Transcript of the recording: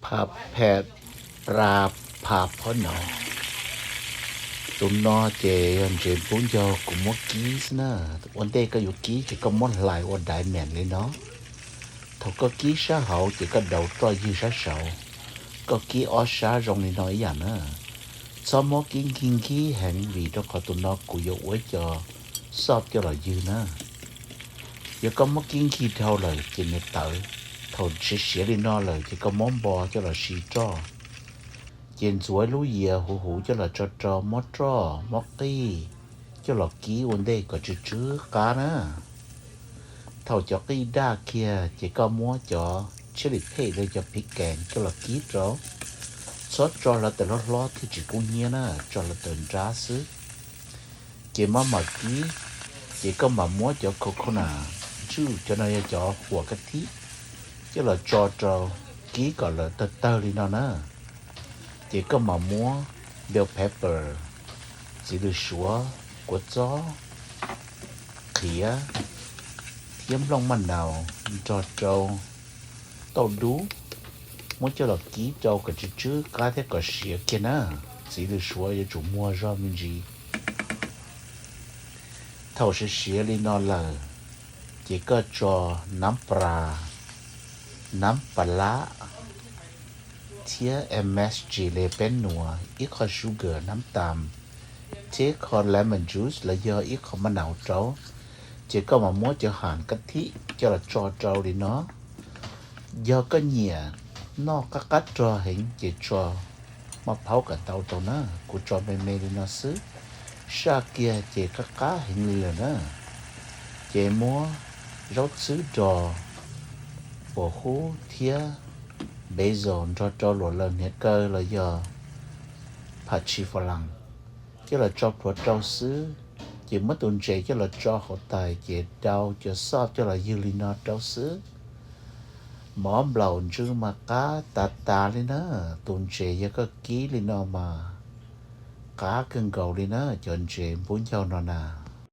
ພາບແພດ ຕາພາບພໍ່ໜໍ ຕຸມນໍເຈຍອນເຈນປຸ້ງຢໍກຸມມົກກີສນະ ອວນເຕກະຍຸກີເຈກະມົກຫຼາຍອວນດາຍແມນເລີຍເນາະ ເທົ່າກໍກີຊາເຫົາເຈກະເດົາຕອຍຍືຊາເສົາ ກໍກີອອຊາຈອງເລີຍເນາະ ອີ່ຫຍັງນະ ຊອບມົກກິນກິນກີແຮງຫວີຕ້ອງຂໍຕຸມນໍ ກູຢອກອວຍຈອ ຊອບຈະຫຼອຍຍືນະ ຢາກກໍມົກກິນຂີ້ເຖົ້າເລີຍ ເຈນເນເຕີ ເຖົ້າເສຍເສຍລີນອເລີຍ ເຈກະມົມບໍຈະຫຼອຍຊີຈໍ ເຈນສວຍລູເຢຍ ຫູຫູຈະຫຼອຍຈອຈອ ມົກຈໍ ມົກກີ ຈະຫຼອຍກີ ອວນເດກະຈື່ຈື່ການະ ເຖົ້າຈອກກີດາເຄຍ ເຈກະມົວຈອ ເຊລິເພເລີຍຈະພິກແກງ ຈະຫຼອຍກີຈໍ ຊອດຈອລະເຕີລອດໆ ທີ່ຈິກຸງເຮຍນະ ຈອລະເຕີນດາຊື ເຈມາໝາກກີ ເຈກໍໝາມົວຈອໂຄໂຄນາ ຈື່ຈະນອຍຈອຫົວກະທິ ເຈລະຈອເຈົ້າ ກີກໍເລີເຕີເຕີລີນອນະ ເຈກໍໝາມົວ ເບວແພັບເປີ ສີລືຊວ ກົວຈໍ ເຂຍ ທຽມລົງມະນາວ ຈອເຈົ້າ ເຕົ້າດູ ມົວຈະລອກກີເຈົ້າກໍຈື່ຈື່ ກາແທ້ກໍເສຍເຄຍນະ ສີລືຊວ ຢາຈູມົວຈອມິນຈີ ເຖົ້າເສຍເສຍລີນອເລີຍ ເຈກໍຈອ ນ້ຳປາ ນ້ຳປາລາ ທຽມແອມແມັສຈີເລແປ້ງນົວ ອີກຂໍຊູເກີ ນ້ຳຕານ ເທຂໍເລມອນຈູສ ລະຍໍອີກຂໍມະນາວເຈົ້າ ເຈກໍມາມົວຈະຫານກະທິ ຈະລະຈອເຈົ້າລີນອ ຢໍກໍເຫຍ ນອກກະກັດຈອເຫັງ ເຈຈອ ມະພ້າວກະເຕົາໂຕນະ ກູຈອເມເມລີນອຊື ຊາເກຍ ເຈກະກາເຫັງລີລະນະ ເຈມົວ ເຈົ້າຊືດອ ໂປໂຮເທຍ ເບໂຊ ຈອຈອຫຼວນເລີນເຮດເກີ ລະຍໍ ຜັກຊີຝຣັ່ງ ເຈລະຈອຜົວເຈົ້າຊື ເຈເມື່ອຕຸນເຈ ເຈລະຈອເຂົາຕາຍ ເຈເດົາ ເຈຊອບ ເຈລະຍືລີນອເຈົ້າຊື ໝໍເບົາຈື່ມາກາ ຕາຕາລີນະ ຕຸນເຈ ຢາກະກີລີນອມາ ກາກຶງເກົາລີນະ ຈອນເຈ ບຸນເຈົ້ານອນາ